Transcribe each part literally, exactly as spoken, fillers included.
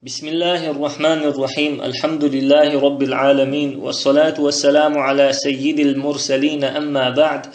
بسم الله الرحمن الرحيم. الحمد لله رب العالمين. والصلاة والسلام على سيد المرسلين. أما بعد.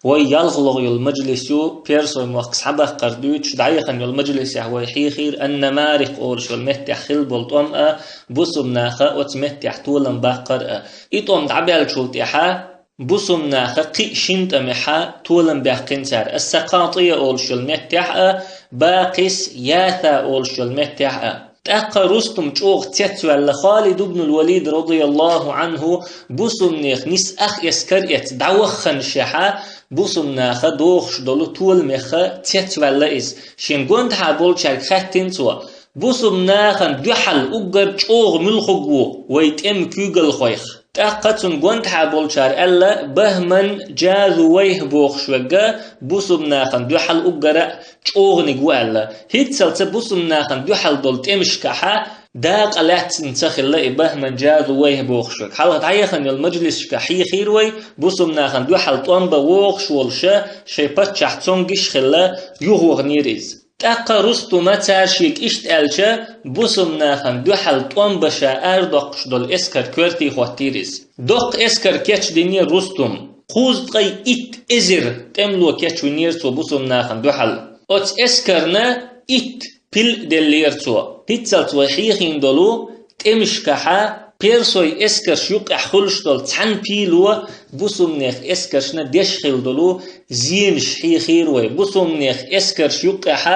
Вай ялхлагӀа йола мажлис ю, Персой мохк схьабаккхар дуьйцуш, дӀаяхана йолу мажлисехь вай хьийхира Ан-Намарикъ олуш йолу меттехь хилла болу тӀом а, бусулба наха оцу меттехь толам баккхар а. И тӀом дӀабаьллачул тӀаьхьа бусулба наха кхин шина тӀамехь толам баьккхина цара, Ас-Сакъатия олуш йолу меттехь а, Бакъис, Яса олуш йолу меттехь а. ТӀаккха Рустум чӀогӀа цецваьлла, Халид ибн ал-Валид, радияллаху Ӏанху, бусулба нехан нис ах эскар эцна дӀаваханашехь, бусулба наха дохуш долу толамех цецваьлла иза. Шен гонаха болчаьрга хаьттина цо: «Бусулба нахана дуьхьал уггар чӀогӀа муьлхарг ву вай тӀеман куьйгалхойх?» ТӀаккха цунна гонаха болчара аьлла: «Бахман Джазувайх бохуш верг бусулба нахана дуьхьал уггар а чӀогӀаниг ву», аьлла. ХӀинццалц бусулба нахана дуьхьал долу тӀемашкахь дакъа лаьцна ца хилла и Бахман Джазувайх бохуш верг. Хьалха дӀаяхана йолу мажлисашкахь хьийхира вай, бусулба нахана дуьхьал тӀом бан вогӀуш волуш, шайн паччахь цомгаш а хилла, юхаваханера иза. ТӀаккха Рустума цара шега иштта аьлча, бусулба нахана дуьхьал тӀом бан ша арадоккхуш долу эскар коьрте хӀоттийра иза. Доккха эскар кечдинера Рустума. Кхузткъе итт эзар тӀемало кечвинера цо бусулба нахана дуьхьал. Оцу эскарна итт пил деллера цо. ХӀинццалц вай хьийхина долу тӀемашкахь Персой эскарш юккъехь хуьлуш долу цхьана пило бусулба нехан эскаршна деш хилла долу зенаш хьийхира вай. Бусулба нехан эскарш юккъехь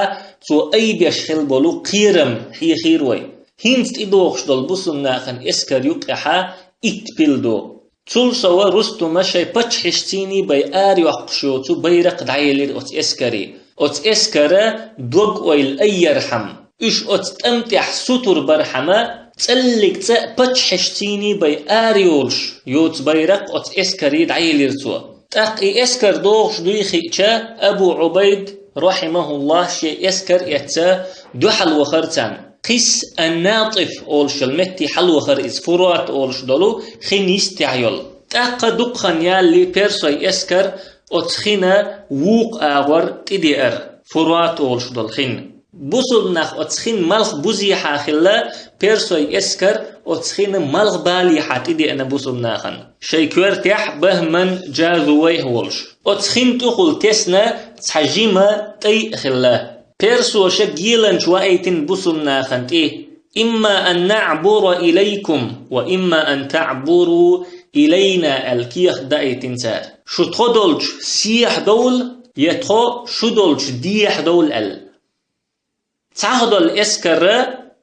цо айбеш хилла болу кхерам хьийхира вай. ХӀинца тӀедогӀуш долу бусулба нахана эскар юккъехь итт пил ду. Цул сов Рустума шайн паччахьашцаний бен арайоккхуш йоцу байракх дӀаелира оцу эскаре. Оцу эскара дог-ойла айярхьама, уьш оцу тӀам тӀехь сутара бархьама, цӀаллиг цӀа паччахьашцаний бен арайолуш йоцу байракх оцу эскаре дӀаелира цо. ТӀаккха и эскар догӀуш дуй хиъча, Абу Ӏубайд, рахьимахуллахӀ, шен эскар эцна дуьхьал вахара царна. Кхис ан-Натиф олуш йолу метте хьалавахара иза, Фурат олуш долу хин йистехь йолу. ТӀаккха дукха хан ялале Персой эскар оцу хина вукху агӀор тӀедеара, Фурат олуш долу хин. Бусулба нах оцу хин малх бузехьа хилла, Персой эскар оцу хина малх балехьа тӀедеана бусулба нахана, шайн коьртехь Бахман Джазувайх волуш. Оцу хин тӀехула тесна цхьа жима тӀай а хилла. Персоша геланча ваийтина бусулба нахана тӀе: «Имма ан наӀбура илайкум ва имма ан таӀбуру илайна», аьлла, кехат даийтина цара. «Шу тхо долчу сехьа довла, я тхо шу долчу дехьа довла», аьлла. Цхьаъ долу эскар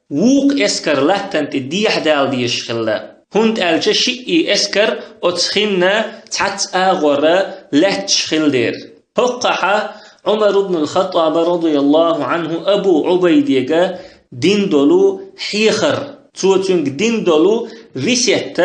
вукху эскар латтана тӀе дехьа дала дезаш хилла, хӀунда аьлча шиъ эскар оцу хинна цхьацца агӀор лаьтташ хилла дера. ХӀокхахь Ӏумар ибн ал-ХаттӀаба, радияллаху Ӏанху, Абу Ӏубайдега дина долу хьехар, цо цуьнга дина долу весет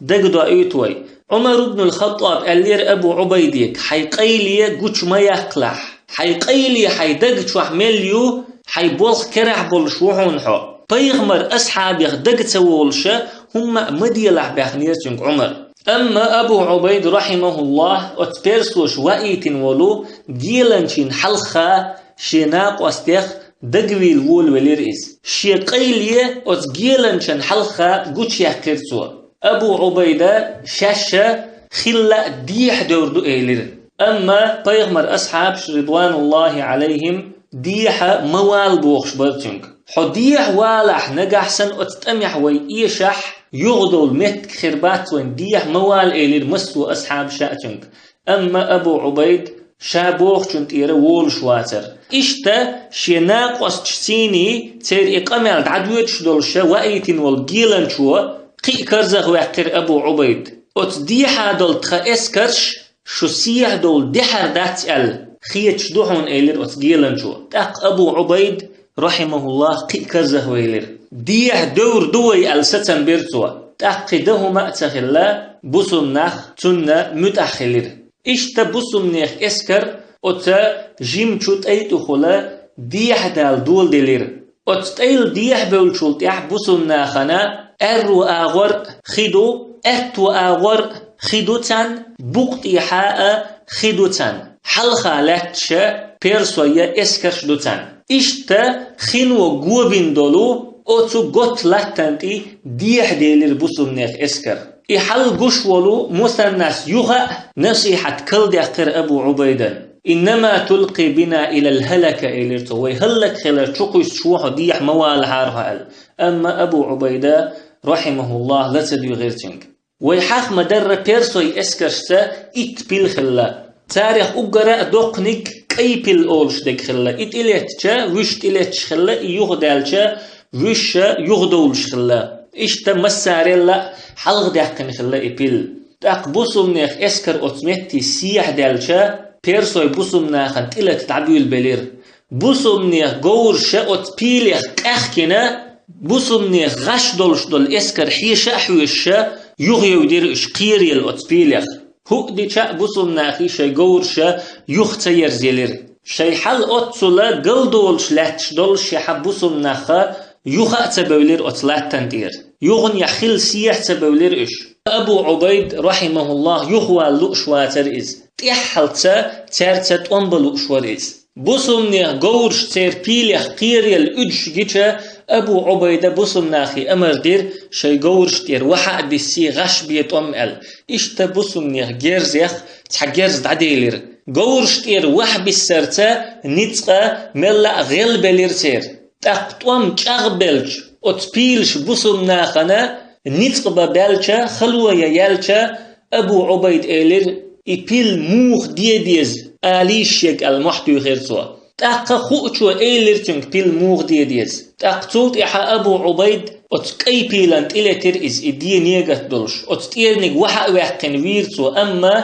дагадоуьйту вай. Ӏумар ибн ал-ХаттӀаб аьллера Абу Ӏубайдега: «Хьайн къайле гучу ма яккхалахь. Хьайн къайле хьайн даг чохь мел ю, хьайн болх карахь болуш ву хьуна хьо. Пайхамар асхьабех дага ца волуша хӀумма а ма делахь», баьхнера цуьнга Ӏумар. Амма Абу Ӏубайд, рахьимахуллахӀ, оцу персоша ваийтина волу геланчийн хьалха шен накъостех дагавийла волавелира иза. Шен къайле оцу геланчан хьалха гучуяьккхира цо. Абу Ӏубайда шаьш а хилла а дехьа девр ду элира. Амма пайхамар асхьабаш, ридвануллахи Ӏалайхим, дехьа ма вала бохуш бара цуьнга. Хьо дехьа валахь, нагахь санна оцу тӀамехь вай эшахь, юхадовла меттиг хир бац вайн, дехьа ма вала элира массо а асхьабаша а цуьнга. Амма Абу Ӏубайд ша бохучун тӀера волуш вацара. Иштта шен накъосташцаний церан и къамел дӀадоьдуш долуша ваийтина волу геланчо кхин а карзахваьккхира Абу Ӏубайд. Оцу дехьа долу тхан эскарш шу сехьа довла дехьара дац аьлла, хеташ ду хьуна, элира оцу геланчо. ТӀаккха Абу Ӏубайд, рахьимахуллахӀ, кхин а карзахвелира. Дехьа девр ду вай аьлла сацам бира цо. ТӀаккха кхин дан хӀума а ца хилла, бусулба нах цунна муьтӀахь хилира. Иштта бусулба нехан эскар оцу жимачу тӀай тӀехула дехьа дала доладелира. Оцу тӀайла дехьа бевллачул тӀаьхьа бусулба нахана аьрру агӀор а хи ду, аьтту агӀор а хи ду царна, букъ тӀехьа а хи ду царна. Хьалха лаьтташа персойя эскарш ду царна. Иштта хино го бина долу Оцу готта латтана тӀе дехьаделира бусалбанех эскар. И хьал гуш волу Мусаннас юха а насихьат калдаьккхира Абу Ӏубайдан. «Иннама тулкъи бина илал хӀалака», — элира цо, — «вай хӀаллакьхилар чу кхуьссуш ву хьо, дехьа ма валахьара хьо», — аьлла. Амма Абу Ӏубайда, рахьимахуллахӀ, ла ца дуьйхира цуьнга. «Вай хьаха ма-дарра персой эскаршца итт пил хилла. Царех уггара а доккханиг кӀай пил олуш дерг хилла. И тӀелеттича, вуьш тӀелетташ хилла, и юхадаьлча, вуьш юхадовлуш хилла. Иштта массарел а хьалхадаьккхина хилла и пил. ТӀаккха бусалбанех эскар оцу метте сехьадаьлча, персой бусалбанахана тӀелата дӀабуьйлабелира. Бусалбанех говраша оцу пилех къаьхкина, бусалбанех гӀаш долуш долу эскар хьеша а хьоьшуша, юхайевдира уьш кхераелла оцу пилех. ХӀуъа дича а бусалбанахий шайн говраша юха ца ерзаелира. Шайн хьал оццула галдолуш лаьтташ доллушехь а бусалбанахха юха а ца бевлира оцу латтана тӀера. Юханехь хилла сехьа ца бевлира уьш. Абу Ӏубайд, рахьимахуллахӀ, юхавала лууш вацара иза. ТӀаьххьалца цаьрца тӀом бан лууш вара иза. Бусалбанех говраш церан пилех кхераелла уьдуш гича, Абу Ӏубайда бусалбанахе амар дира, шайн говраш тӀера вахьа а диссий, гӀаш бе тӀом аьлла. Иштта бусалбанех герзех цхьа герз дӀаделира. Говраш тӀера вахьа биссарца ницкъа мелла а гӀелбелира церан. ТӀаккха тӀом чӀагӀбелча, оцу пилаша бусалбанахана ницкъ бан баьлча, хало ян яьлча, Абу Ӏубайда элира: «И пил муха де деза, алийша шега», — аьлла, мохь туьйхира цо. ТӀаккха хуучо элира цуьнга пил муха де деза. ТӀаккха цул тӀаьхьа Абу Ӏубайд оцу кӀай пилан тӀелетира иза, и де негат долуш. Оцу тӀерниг вахьа а ваьккхина вийра цо, амма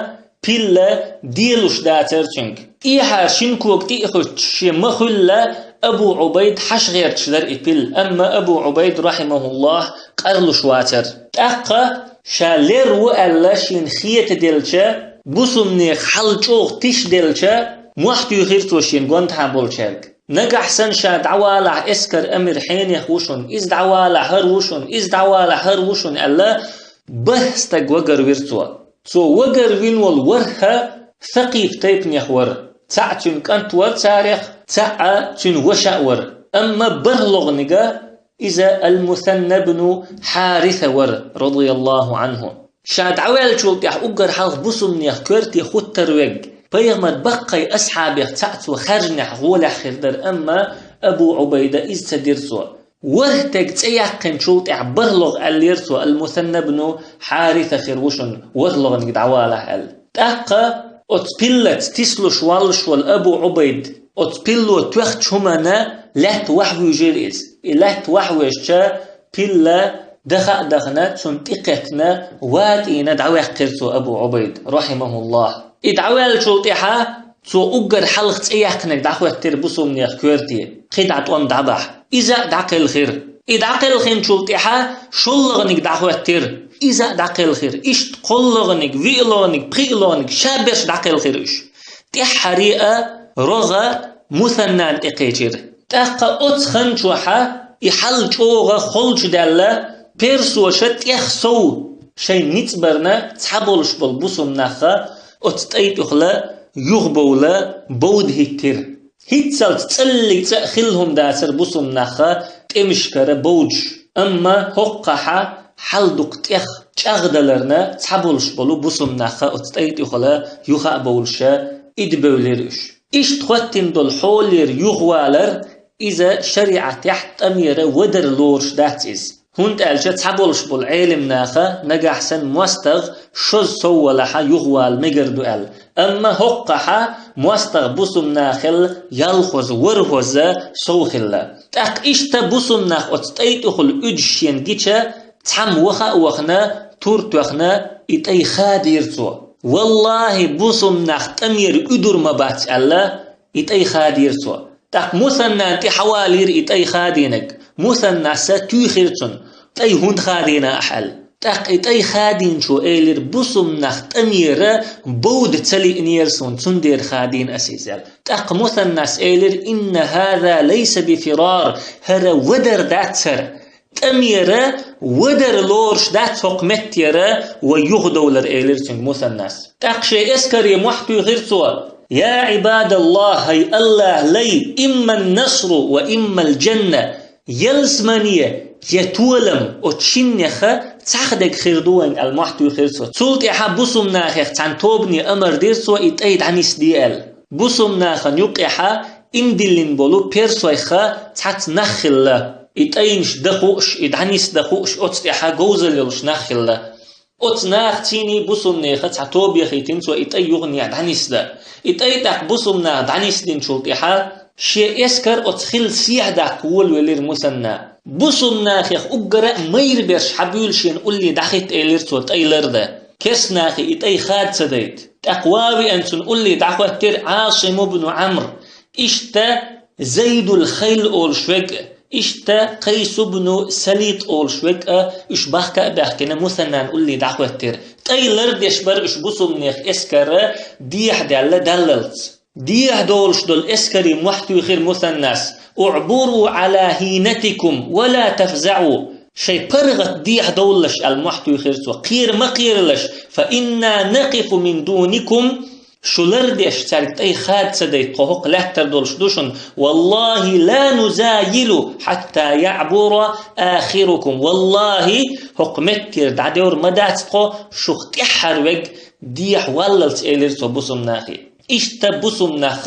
пилла делуш дацара цуьнга. ТӀехьа шина кога тӀе а хӀуьттуш, шен ма хуьллу, Абу Ӏубайд хьаша гӀерташ дара и пил. Амма Абу Ӏубайд, рахьимахуллахӀ, къарлуш вацара. ТӀаккха, ша лер ву аьлла, шена хетаделча, бусалбанех хьал чӀогӀа тиша делча, мохь туьйхира цо шен гонаха болчаьрга. Нагахь санна ша дӀавалахь, эскар амир хьенех ву шуна, иза дӀавалахь, хӀара ву шуна, иза дӀавалахь, хӀара ву шуна аьлла, бархӀ стаг вагарвира цо. Цо вагарвина волу ворхӀ Сакъиф тайпанех вара. Цхьаъ цуьнан кӀант вара царех, цхьаъ цуьнан ваша а вара. Амма бархӀлагӀнига иза Ал-Мусанна бну Хьариса вара, радияллаху Ӏанху. Ша дӀаваьллачул тӀаьхьа уггар хьалха бусалбанех коьрте хӀуттар верг, пайхамар баккхий асхьабех цхьаъ цо хаьржинехь гӀолехь хир дара, амма Абу Ӏубайда иза ца дира цо. ВорхӀ стаг цӀе яьккхинчул тӀаьхьа бархӀлагӀа аьллера цо: «Ал-Мусанна бну Хьариса хир ву шуна, ворхӀлагӀниг дӀавалахь», — аьлла. ТӀаккха оцу пиллаца тислуш воллуш волу Абу Ӏубайд оцу пилло тоьхначу хӀуманна лаьтта вахьа вуьйжира иза. И лаьтта вахьа вуьйжича, пилла даха а дахана, цунна тӀекхеттина, ватӀийна дӀаваьккхира цо Абу Ӏубайд, рахьимахуллахӀ. И дӀаваьллачул тӀаьхьа цо уггар хьалха цӀе яьккхинарг дӀахӀоьттира бусалбанех коьрте, кхидӀа тӀом дӀабахьа. Иза а дӀакхелхира. И дӀакхелхинчул тӀаьхьа шоллагӀниг дӀахӀоьттира. Иза а дӀакхелхира. Иштта кхоллагӀниг, виълагӀниг, пхиълагӀниг, ша берш дӀакхелхира уьш. ТӀаьххьара а рогӀ Мусаннана тӀекхечира. ТӀаккха оцу хан чохь а и хьал чӀогӀа холчу даьлла, персоша тӀех сов шайн ницкъ барна цхьаболуш болу бусалбанахха оцу тӀай тӀехула юхабовла бовда хӀиттира. ХӀинццалц цӀаллиг цӀа а хилла хӀума дацара бусалбанахха тӀемашкара бовдаш, амма хӀокхахьа хьал дукха тӀех чӀагӀдаларна цхьаболуш болу бусалбанахха оцу тӀай тӀехула юха а бовлуша идабевлира уьш. Иштта хӀоттина долу хьолера юхавалар иза шариӀатехь тӀамера вадар лоруш дац иза. ХӀунда аьлча цхьаболуш болу Ӏелимнаха нагахь санна мостагӀа шозза сов валахьа юхавала мегар ду аьлла. Амма хӀокхахьа мостагӀа бусалбанахел ялхоза, ворхӀоза сов хилла. ТӀаккха иштта бусалбанах оцу тӀай тӀехула уьдуш шена гича, цхьамма ваха а вахана, тур тоьхна, и тӀай хадийра цо. «ВаллахӀи, бусалбанах тӀамера уьдур ма бац», — аьлла, и тӀай хадийра цо. ТӀаккха Мусаннана тӀе хьавалийра и тӀай хадийнарг. Мусаннаса туьйхира цунна: «ТӀай хӀунда хадийна ахь?» — аьлла. ТӀаккха и тӀай хадийначо элира: «Бусалбанах тӀамера бовда ца лиънера суна, цундела хадийна аса иза», — аьлла. ТӀаккха Мусаннас элира: «Инна хӀаза лайса бифирар, хӀара вадар дац хӀара. ТӀамера вадар лоруш дац хӀокху меттера вай юхадовлар», — элира цуьнга Мусаннас. ТӀаккха шен эскаре мохь туьйхира цо: «Я Ӏибадаллахь, хӀай АллахӀан лай, имма ан-насру ва имма ал-джанна, ялсамани я толам оцу шиннех цхьаъ дерг хир ду вайна аьлла, мохь туьйхира цо. Цул тӀаьхьа бусалба нахех цхьана тобане амар дира цо и тӀай дӀанисде аьлла. Бусалба нахана юккъехь иман диллина болу персойх цхьацца нах хилла. И тӀайнаш дан хууш, и дӀанисдан хууш, оцу тӀаьхьа говзалла йолуш нах хилла. Оцу нахаца бусалба нехан цхьа тоба яхийтина цо и тӀай юханехьа дӀанисдан. И тӀай тӀаккха бусалба наха дӀанисдинчул тӀаьхьа шен эскар оцу хилла сехьа даккха волавелира мусанна. Бусалба нахех уггара а майра берш хьабуьйлу шена улле дӀахӀитта, элира цо, тӀай лардан. Керста нахе и тӀай хада ца дайта. ТӀаккха ван а веана цунна улле дӀахӀоьттира Ӏасим ибн Ӏамр. Иштта Зайдул Хайл олуш верг а, иштта Кайс ибн Салит олуш верг а, уьш бахка а баьхкина, мусаннана улле дӀахӀоьттира. ТӀай лардеш бара уьш бусалба нехан эскар дехьа даьлла даллалц. Дехьа долуш долу эскаре мохь туьйхира мусаннас: «УӀбуру Ӏала хӀийнатикум ва ла тафзаӀу». Шайн паргӀат дехьа довлалаш аьлла мохь туьйхира цо. Кхера ма кхералаш, «фа инна накъифу мин дуникум». Шу лардеш цаьрга тӀай хада ца дайта тхо хӀокху лаьттара долуш ду шуна. «Валлахи ла нузайилу хьатта яӀбура ахирукум». Валлахи, хӀокху меттера дӀадевр ма дац тхо, шух тӀаьххьара верг дехьа валлалц, элира цо бусалба нахе. Иштта бусалба нах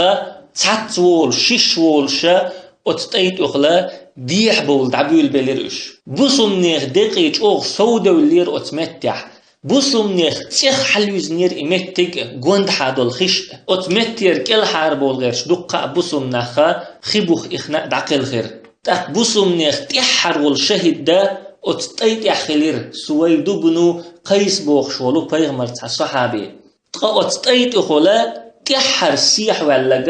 цхьацца волуш, шиш волуша оцу тӀай тӀехула дехьа бовла дӀабуьйлабелира уьш. Бусалба нехан декъий чӀогӀа совдевллера оцу меттехь. Бусалба нехан цӀех хьалаюьзинера и меттиг гондахьа долу хиш а. Оцу меттера кӀелхьара бовла гӀерташ дуккха а бусалба нах хи буха ихна а дӀакхелхира. ТӀаккха бусалба нехан тӀаьххьара волу шахӀид а оцу тӀай тӀехь хилира, Сувайд ибн Кайс бохуш волу пайхамаран цхьа сахьаби. Ткъа оцу тӀай тӀехула тӀаьххьара сехьаваьлларг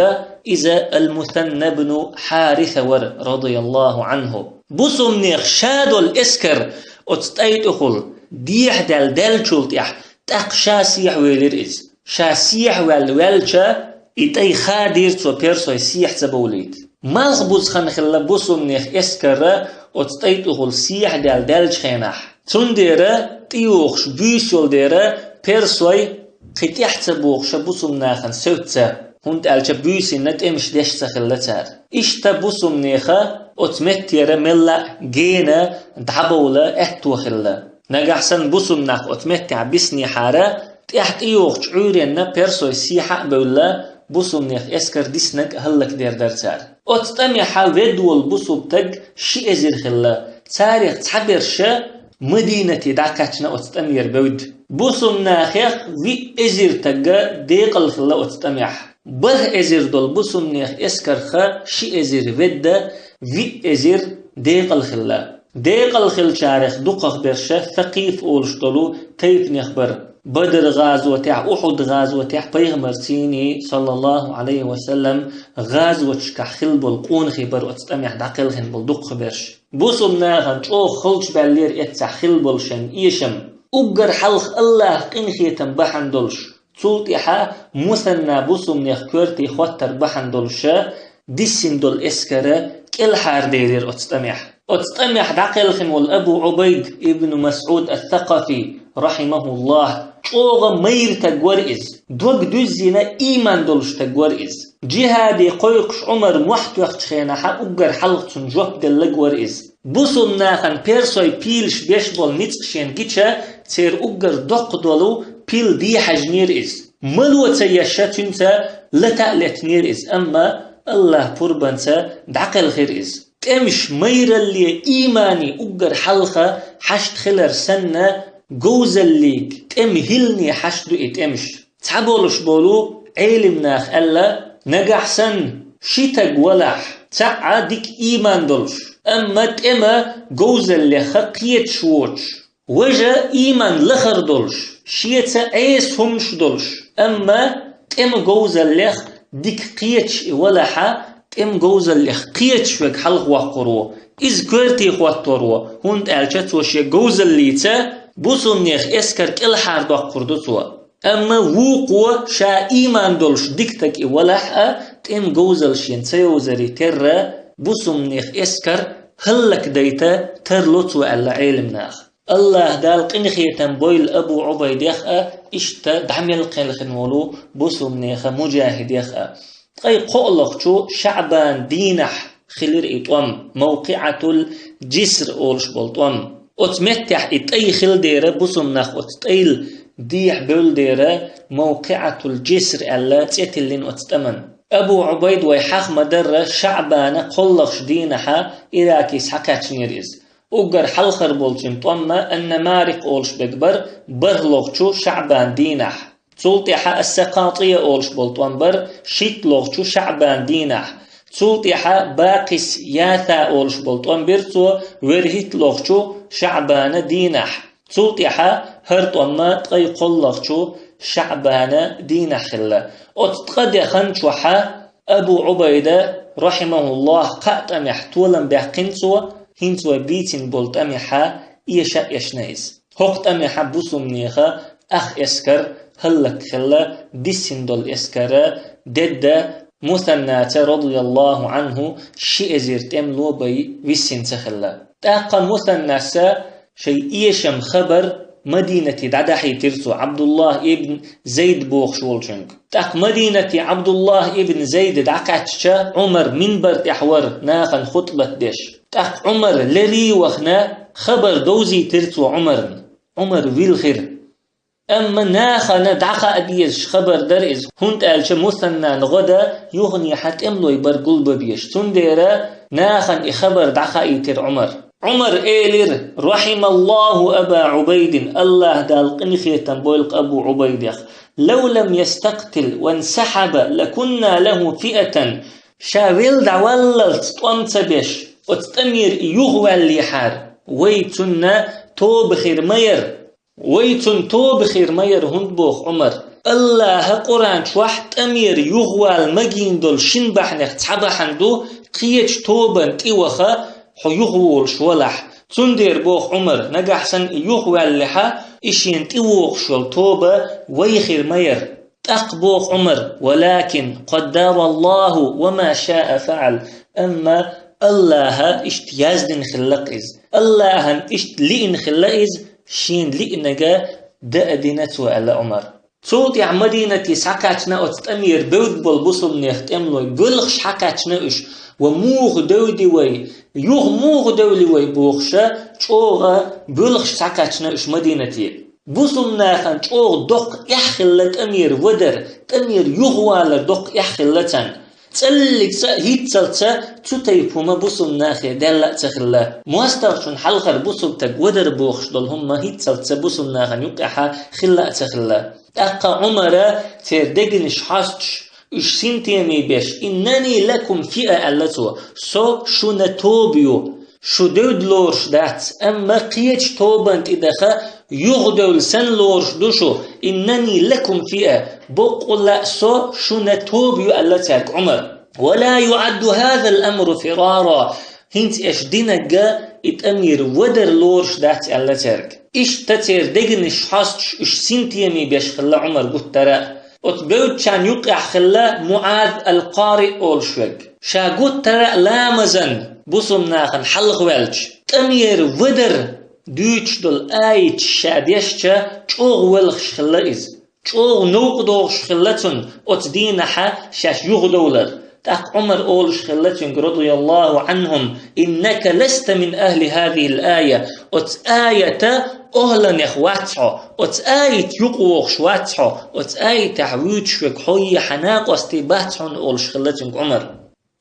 иза Ал-Мусанна бну Хьариса вара, радияллаху Ӏанху. Бусалба нехан ша долу эскар оцу тӀай тӀехула дехьа даьлла даьллачул тӀаьхьа тӀаккха ша сехьавелира иза. Ша сехьаваьлла ваьлча, и тӀай хадийра цо персой сехьа ца бовлийта. Малхбуза хан хилла бусалба нехан эскар оцу тӀай тӀехула сехьа даьлла даьллачу хенахь. Цундела тӀейогӀуш буьйса йолу дела персой кхин тӀаьхьа ца бохуша бусалба нахана севцца, хӀунда аьлча буьйсанна тӀемаш деш ца хилла цара. Иштта бусалба нехан оцу меттера мелла а гена дӀабовла аьтто хилла. Нагахь санна бусалба нах оцу меттехь биснехьара, тӀаьхьа тӀейогӀучу Ӏуьйренна персой сехьа а бевлла, бусалба нехан эскар диснарг а хӀаллакдер дара цара. Оцу тӀамехьа ведда волу бусалба таг ши эзар хилла, царех цхьаберша Мадинате дӀакхаьчна оцу тӀамера бевдда. Бусалба нахех виъ эзар таг декъала хилла оцу тӀамехь. БархӀ эзар долу бусалба нехан эскарх ши эзар ведда, виъ эзар декъала хилла. Декъала хиллачарех дукхахберша Сакъиф олуш долу тайпанех бара. Бадр-гӀазотехь, Ухьуд-гӀазотехь пайхамарций, саллаллаху Ӏалайхи ва саллам, гӀазоташкахь хилла болу къонахий бара оцу тӀамехь дӀакхелхина болу дукхахберш. Бусалба нахана чӀогӀа халчабаьллера эццахь хилла болу шайн эшам. Уггар хьалха Аллахьан къинхетам бахьана долуш, цул тӀаьхьа мусанна бусалба нехан коьрте хӀоттар бахьана долуша, диссина долу эскар кӀелхьардевлира оцу тӀамехь. Оцу тӀамехь дӀакхелхина волу Абу Ӏубайд ибн МасӀуд ас-Сакъафи, рахьимахуллахь, чӀогӀа майра таг вара иза. Дог дуьззина ийман долуш таг вара иза. Джихаде кхойкхуш Ӏумар мохь тоьхначу хенахьа уггар хьалха цунна жоп деллаг вара иза. Бусалба нахана персой пийлаш беш болу ницкъ шена гича, церан уггар доккха долу пил дехьажнера иза. Мало ца еш цуьнца лата а летнера иза, амма Аллахьан пурбанца дӀакхелхира иза. ТӀемаш майралле иймане уггар хьалха хьашт хилар санна, говзаллига тӀем хӀиллане хьашт ду и тӀемаш. Цхьаболуш болу Ӏелим наха аьлла, нагахь санна ши таг валахь, цхьаъ дика ийман долуш, амма тӀема говзаллеха кхеташ воцуш, важа ийман лахара долуш, шеца Ӏеса хӀуманаш долуш, амма тӀема говзаллех дика кхеташ и валахьа, тӀема говзаллех кхеташ верг хьалха воккхур ву. Иза коьрте хӀоттор ву, хӀунда аьлча цо шен говзаллица бусалба нехан эскар кӀелхьардоккхур ду цо. Амма вукхо ша ийман долуш дика таг и валахь а, тӀема говзалла шена ца йовзаре терра, бусалба нехан эскар хӀаллакдайта тарло цо аьлла Ӏелим наха. Аллахь Дала къинхетам бойла Абу Ӏубайдех а, иштта дӀа мел кхелхина волу бусалба нехан муджахидех а. Ткъа и кхоалгӀачу ШаӀбан дийнахь хилира и тӀом, Мавкъиатул Джиср олуш болу тӀом. Оцу меттехь и тӀай хилла дера, бусумнах оцу тӀайла дехьа бевлла дера, Мавкъиатул Джиср аьлла цӀе тиллина оцу тӀаман. Абу Ӏубайд вай хьаха ма-дарра, ШаӀбана кхоллахчу дийнахьа Ираке схьакхаьчнера иза. Уггар хьалхара болчун тӀомма Ан-Намарикъ олуш берг бара бархӀлохчу ШаӀбан дийнахь. Цул тӀаьхьа Ас-Сакъатия олуш болу тӀом бара шийтталгӀачу ШаӀбан дийнахь. Цул тӀаьхьа Бакъис Яса олуш болу тӀом бира цо верхӀитталгӀачу ШаӀбана дийнахь. Цул тӀаьхьа хӀара тӀомма ткъе кхоллахчу ШаӀбана дийнахь хилла. Оцу ткъа де хан чохьа Абу Ӏубайда, рахьимахуллахь, кхаа тӀамехь толам баьккхина цо, хӀинца вай бийцина болу тӀамехьа эша а эшна иза. ХӀокху тӀамехьа бусумнеха ах эскар хӀаллакьхилла, диссина долу эскара дедда Мусаннаца, радияллаху Ӏанху, ши эзар тӀемало бай виссина ца хилла. ТӀаккха Мусаннаса шайн эшам хабар Мадинате дӀадахьийтира цо Ӏабдуллахь ибн Зайд бохуш волчуьнга. ТӀаккха Мадинате Ӏабдуллахь ибн Зайд дӀакхаьчча, Ӏумар минбар тӀехь вара нахана хутбат деш. ТӀаккха Ӏумар леррий вахана, хабар довзийтира цо Ӏумарна. Ӏумар вилхира. Амма нахана дӀахаа дезаш хабар дара иза, хӀунда аьлча Мусаннан гӀо дан юханехьа тӀемалой бара гулбан безаш. Цундела нахана и хабар дӀахаийтира Ӏумар. Ӏумар элира: «Рахьималлаху Аба Ӏубайдин», Аллаха Дала къинхетам бойла Абу Ӏубайдех, «лав лам ястакътил вансахьаба лакунна лаху фиатан». Ша велла дӀаваллалц тӀом ца беш, оцу тӀамера и юхаваьллехьара, вай цунна тоба хир ма яра. Вай цунна тоба хир ма яра, хӀунда боху Ӏумар. Аллаха Къуръан чохь тӀамера юхавала магийна долу шина бахьанех цхьа бахьана ду, кхечу тобан тӀе ваха хьо юхаволуш валахь. Цундела боху Ӏумар, нагахь санна и юхаваьллехьа, и шена тӀе вогӀуш йолу тоба вай хир ма яра. ТӀаккха боху Ӏумар: «Валакин къаддараллаху ва ма шаа фаал». Амма Аллаха иштта яздина хилла-кх иза. Аллахана иштта лиъна хилла иза, шена лиънарг даа дина цо, аьлла Ӏумар. Цул тӀаьхьа Мадинате схьакхаьчна оцу тӀамера бевдда болу бусулбанех тӀемалой, боьлхуш схьакхаьчна уьш, ва муха девди вай, юха муха девли вай бохуша, чӀогӀа боьлхуш схьакхаьчна уьш Мадинате. Бусулбанахана чӀогӀа доккха эхь хилла тӀамера вадар, тӀамера юхавалар доккха эхь хилла царна. ЦӀаллигца а, хӀинццалца а цу тайпа хӀума бусулбанахе даьлла а ца хилла. МостагӀчун хьалхара бусулба стаг вадар бохуш долу хӀума хӀинццалца бусулбанахана юккъехьа хилла а ца хилла. ТӀаккха Ӏумара церан дегнаш хьостуш, уьш синтеме беш: «Иннани лакум фиа», – аьлла цо, «со шуна тоба ю». Шу девда лоруш дац, амма кхечу тобанна тӀе даха юхадевлла санна лоруш ду шу, иннани лакум фиа, боккъала а со шуна тоба ю, аьлла цаьрга Ӏумар. Ва ла юӀадду хазал амру фирара, хӀинца аша динарг и тӀамера вадар лоруш дац, аьлла цаьрга. Иштта церан дегнаш хьостуш, уьш синтеме беш хилла Ӏумар гуттара а. Оцу бевддачарна юккъехь хилла МуӀаз ал-Къари олуш верг. Ша гуттара а ламазан бусулбанахана хьалхаваьлча, тӀамера вадар дуьйцуш долу аяташ ша дешча, чӀогӀа воьлхуш хилла иза. ЧӀогӀа новкъа догӀуш хилла цунна оцу дийнахьа шаьш юхадовлар. ТӀаккха Ӏумар олуш хилла цуьнга, радияллаху Ӏанхум: «Иннака ласта мин ахли хазихил ая». Оцу аята охӀланех вац хьо, оцу аят юкъавогӀуш вац хьо, оцу аятехь вуьйцуш верг хьо е хьан накъостий бац хьуна, олуш хилла цуьнга Ӏумар.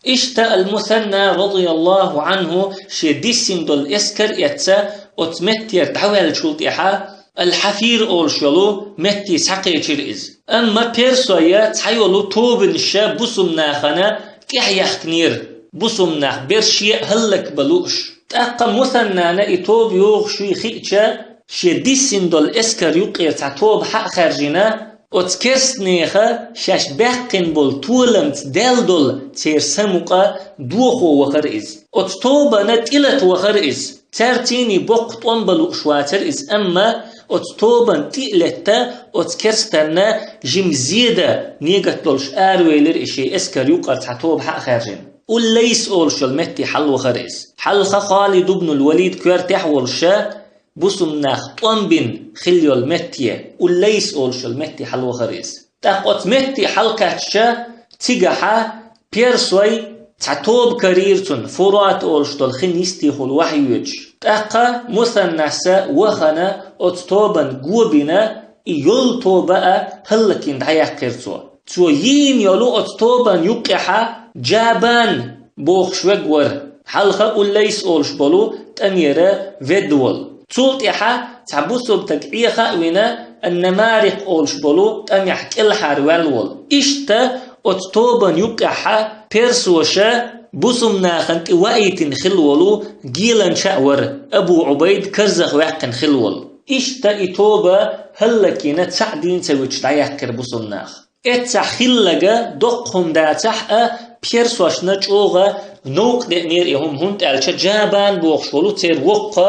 Иштта ал-Мусанна, радияллаху Ӏанху, шен диссина долу эскар а эцна, оцу меттера дӀаваьллачул тӀаьхьа, Ал-Хьафир олуш йолу метте схьакхечира иза. Амма персойн цхьайолу тобанаш бусулбанахана тӀаьхьаяьхкинера, бусулбанах берш а хӀаллакбан лууш. ТӀаккха Мусаннана и тоба йогӀуш юй хиъча, шен диссина долу эскар юккъера цхьа тоба хьа а хаьржина, оцу керстанеха шаьш баьккхина болу толамца даьлла долу церан самукъа дохо вахара иза. Оцу тобанна тӀелата вахара иза. Цаьрцаний боккха тӀом бан лууш вацара иза, амма оцу тобанна тӀе а летта, оцу керстанна жима зе дан негат долуш аравелира и шен эскар юккъера цхьа тоба хьа а хаьржина. Уллайс олуш йолу метте хьалавахара иза. Хьалха Халид ибн ал-Валид коьртехь а волуша, бусулбанах тӀом бина хилла йолу метте, Уллайс олуш йолу метте хьалавахара иза. ТӀаккха оцу метте хьалакхаьчча, цигахьа персой Цхьа тоба карийра цунна, Фурат олуш долу хин йистехула вахьа йоьдуш. ТӀаккха Мусаннас вахана оцу тобанна го бина, и йолу тоба а хӀаллакйина дӀаяьккхира цо. Цо йийна йолу оцу тобанна юккъехьа Джабан бохуш верг вара, хьалха Уллайс олуш болу тӀамера ведда волу. Цул тӀаьхьа цхьа бусалба стаг Ӏеха а вина, Ан-Намарикъ олуш болу тӀамехь кӀелхьара ваьлла волу. Иштта оцу тобанна юккъехьа персоша бусалба нахана тӀе ваийтина хилла волу геланча а вара, Абу Ӏубайд карзах ваьккхина хилла волу. Иштта и тоба хӀаллакйина цхьаъ дийна ца вуьтуш дӀаяьккхира бусалба нах. Эццахь хилларг доккха хӀума дацахь а, персошна чӀогӀа новкъа деанера и хӀума, хӀунда аьлча Джабан бохуш волу церан воккха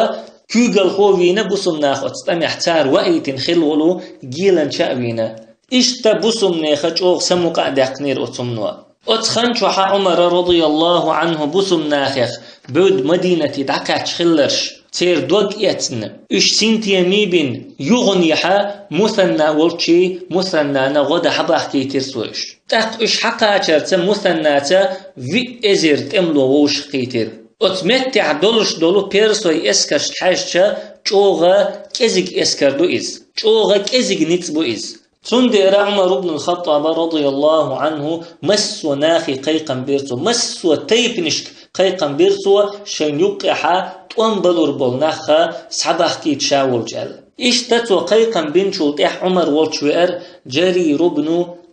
куьйгалхо вийна бусалба нах оцу тӀамехь, цара ваийтина хилла волу геланча а вийна. Иштта бусалба нехан чӀогӀа самукъа а даьккхинера оцу хӀумано. Оцу хан чохьа Ӏумара, радияллаху Ӏанху, бусалба нахех бевдда Мадинате дӀакхаьчча хилларш, церан дог эцна, уьш синтеме бина, юханехьа Мусанна волчий, Мусаннана гӀо дан хьабахкийтира цо уьш. ТӀаккха уьш хьакхачарца Мусаннаца виъ эзар тӀемало вовшахкхийтира. Оцу меттехь долуш долу персойн эскаршка хьаьжча, чӀогӀа кӀезиг эскар ду иза, чӀогӀа кӀезиг ницкъ бу иза. Цундела Ӏумар ибн ал-Хаттаба, радияллаху Ӏанху, массо а нахе кхайкхам бира цо, массо а тайпанашка кхайкхам бира цо, шайна юккъехьа тӀом балур болу нах схьабахкийта ша волчу аьлла. Иштта цо кхайкхам бинчул тӀаьхьа Ӏумар волчу веара Джарир ибн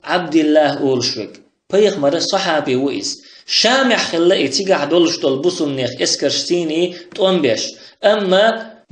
Ӏабдиллах олуш верг. Пайхамара сахьаби ву иза. Шамехь хилла и, цигахь долуш долу бусалба нехан эскарш сийне тӀом беш. Амма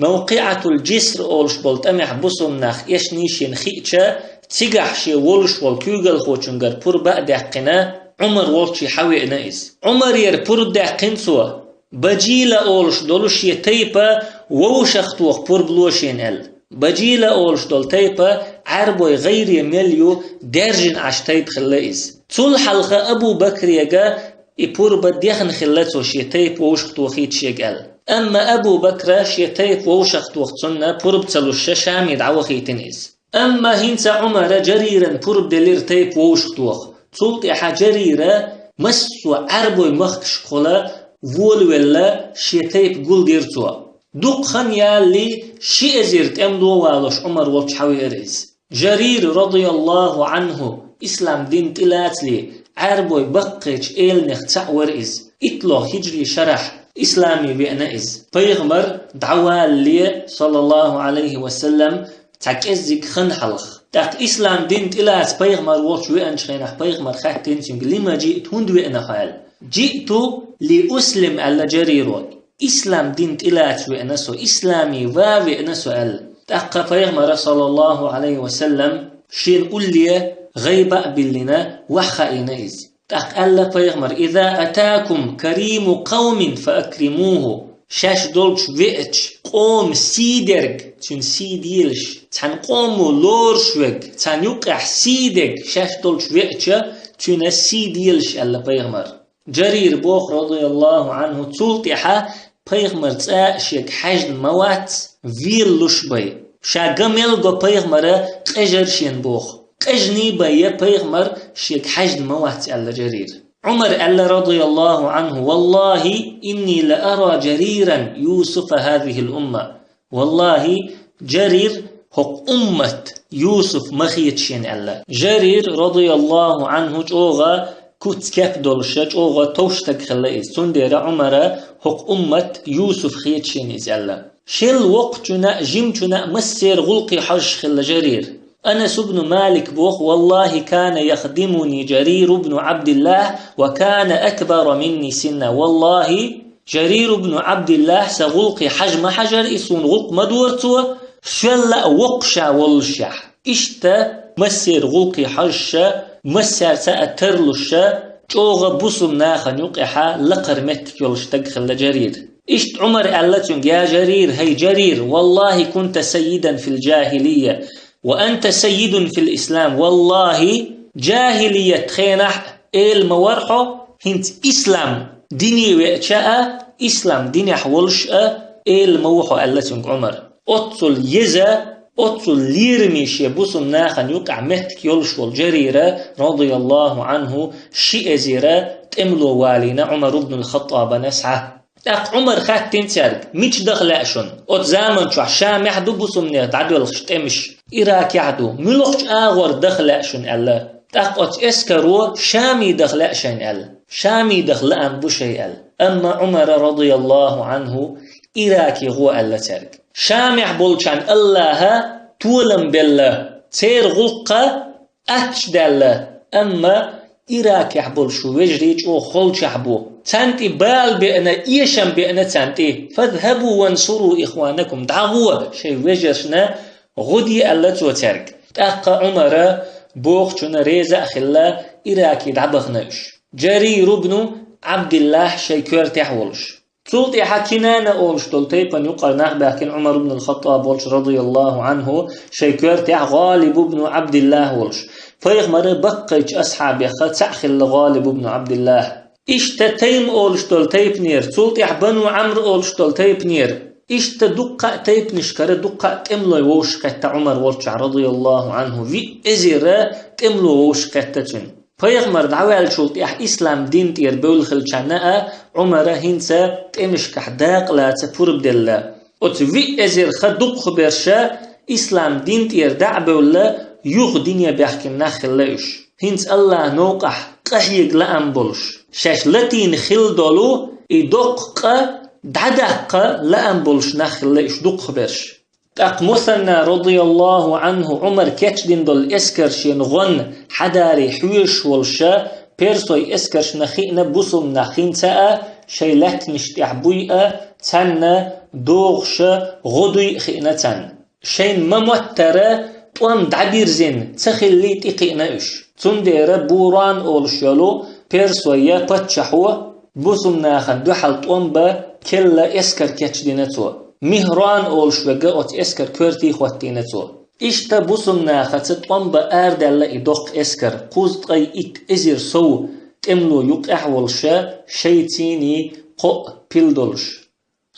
Мавкъиъатул-Джиср олуш болу тӀамехь бусалба нах эшний шена хиъча, цигахь шен волуш волу куьйгалхочуьнгара пурба а даьккхина, Ӏумар волчу хьавеана иза. Ӏумарера пурба даьккхина цо, Баджила олуш долу шен тайпа вовшахтоха пурба ло шена аьлла. Баджила олуш долу тайпа Ӏаьрбойн гӀайре мел ю, даьржина Ӏаш тайпа хилла иза. Цул хьалха Абу Бакрега и пурба дехна хилла, цо шен тайпа вовшахтохийта шега аьлла. Амма Абу Бакра шен тайпа вовшахтоха цунна пурба ца луш, Шаме дӀавахийтина иза. Амма хӀинца Ӏумара Джариран пурба делира тайпа вовшахтоха. Цул тӀаьхьа Джарира массо а Ӏаьрбойн махкашкахула волавелла, шен тайпа гулдира цо. Дукха хан ялале, ши эзар тӀемало валош Ӏумар волчу хьавеара иза. Джарир, радияллаху Ӏанху, ислам дин тӀелацале, Ӏаьрбойн баккхийчу эланех цхьаъ вара иза. ИтталгӀа хиджри шарахь исламе веана иза. Пайхамар дӀавалале, саллаллаху Ӏалайхи ва саллам, цхьа кӀеззиг хан хьалха. ТӀаккха ислам дин тӀелаца пайхамар волчу веанчу хенахь, пайхамар хаьттина цуьнга: «Лима джиъта, хӀунда веана хьо?» аьлла. «Джиъту ли услим», аьлла Джариро. «Ислам дин тӀелаца веана со, исламе ван веана со», аьлла. ТӀаккха пайхамара, саллаллаху Ӏалайхи ва саллам, шена улле гӀайба а биллина, вахьа хаийна иза. ТӀаккха аьлла пайхамара: «Иза атакум кариму къавмин фа акримуху». Шаьш долчу веача къоман сий дерг, цуьнан сий делаш, цхьана къомо лоруш верг, царна юккъехь сий дерг шаьш долчу веача, цуьнан сий делаш, аьлла пайхамара. Джарир боху, радияллаху Ӏанху, цул тӀаьхьа пайхамар цкъа а шега хьаьжна ма вац, велалуш бай. Ша ган мел го пайхамара къежар шена боху. Къежний бай я пайхамар шега хьаьжна ма вац, аьлла Джарир. Ӏумар аьлла, радияллаху Ӏанху: «Валлахи, инни ла ара Джариран Юсуфа хазихил умма». Валлахи, Джарир хӀокху уммат Юсуф ма хета шена аьлла. Джарир, радияллаху Ӏанху, чӀогӀа куц-кеп долуша, чӀогӀа товш стаг хилла иза. Цундела Ӏумара хӀокху уммат Юсуф хета шена иза аьлла. Шел воккхачунна а, жимачунна а массеран гӀуллакхе хьожуш хилла Джарир. Анас ибн Малик боху: «Валлахи, кана яхдимуни Джарир ибн Ӏабдиллах ва кана акбара минни синна». Валлахи, Джарир ибн Ӏабдиллах сан гӀуллакхе хьажа ма хьажара, и суна гӀуллакх ма дора цо, соьлла а воккха ша воллушехь. Иштта массеран гӀуллакхе хьожуша, массаьрца а тарлуша, чӀогӀа бусалба нахана юккъехьа лакхара меттиг йолуш стаг хилла Джарир. Иштта Ӏумар аьлла цуьнга: «Я Джарир, хӀай Джарир, валлахи кунта саййидан фил джахилийя, ва анта саййидун фил ислам». Валлахи, джахилият хенахь эла ма вара хьо, хӀинца ислам дине веача а, ислам динехь волуш а эла ма ву хьо, аьлла цуьнга Ӏумара. Оццул еза Оццул лераме шен бусулба нахана юкъахь меттиг йолуш волу Джарира, радияллаху Ӏанху, ши эзар тӀемало валийна Ӏумар ибн ал-Хаттабана схьа. ТӀаккха Ӏумара хаьттина цаьрга: «Мича даха лаьа шуна? Оцу заман чохь Шамехь ду бусулба нехан дӀадоьлхуш тӀемаш, Иракехь ду. Муьлхачу агӀор даха лаьа шуна?» – аьлла. ТӀаккха оцу эскаро: «Шаме даха лаьа шайна», – аьлла. «Шаме даха лаам бу шайн», – аьлла. Амма Ӏумара, радияллаху Ӏанху, Ираке гӀо аьлла цаьрга. Шамехь болчарна Аллаха толам белла, церан гӀуллакх аттачу даьлла, амма Иракехь болуш ву вежарий чӀогӀа холчохь бу. Царна тӀе бала беана, эшам беана царна тӀе. «Фазхабу вансуру ихванакум», дӀагӀо шайн вежаршна, гӀо де аьлла цо цаьрга. ТӀаккха Ӏумара бохучунна реза а хилла, Ираке дӀабахана уьш. Джарир ибн Ӏабдиллахь шайн коьртехь волуш. Цул тӀаьхьа Кинана олуш долу тайпана юкъара нах баьхкина Ӏумар ибн ал-Хаттаб волчу, радияллаху Ӏанху, шайн коьртехь ГӀалиб ибн Ӏабдиллахь волуш. Пайхамаран баккхийчу асхьабех цхьаъ хилла ГӀалиб ибн Ӏабдиллахь. Иштта Тайм олуш долу тайпанера, цул тӀаьхьа Бану Ӏамр олуш долу тайпанера. Иштта дуккха а тайпанашкара дуккха а тӀемалой вовшахкхетта Ӏумар волчохь, радияллаху Ӏанху, виъ эзар тӀемало вовшахкхетта цуьнан. Пайхамар дӀаваьллачул тӀаьхьа ислам дин тӀера бевлла хилчарна а Ӏумара хӀинца тӀемашкахь дакъа лаца пурба делла. Оцу виъ эзарх дукхахберш ислам дин тӀера дӀа а бевлла, юха дине баьхкина нах хилла уьш. ХӀинца Аллахьан новкъахь къахьега лаам болуш, шаьш латийна хилла долу и доккха къа дӀадаккха лаам болуш нах хилла уьш дукхахберш. ТӀаккха Мусанна, радияллаху Ӏанху, Ӏумар кечдина долу эскар шена гӀонна хьадаре хьоьжуш волуша, персой эскаршна хиъна бусулба нах хӀинца а, шайн лаьттанаш тӀехь буй а, царна догӀуша гӀо дуй а хиъна царна. Шайна ма-моттара тӀом дӀабирзина ца хиллий тӀекхиъна уьш. Цундела Буран олуш йолу персойя паччахьо бусулба нахана дуьхьал тӀом бан келла эскар кечдина цо. Михран олуш верг оцу эскар коьртий хӀоттийна цо. Иштта бусулба нахаца тӀом бан арадаьлла и доккха эскар, кхузткъе итт эзар сов тӀемало юкъехь а волуша, шайцаний кхоъ пил долуш.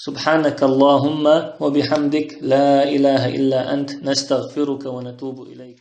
سبحانك اللهم وبحمدك، لا إله إلا أنت، نستغفرك ونتوب إليك.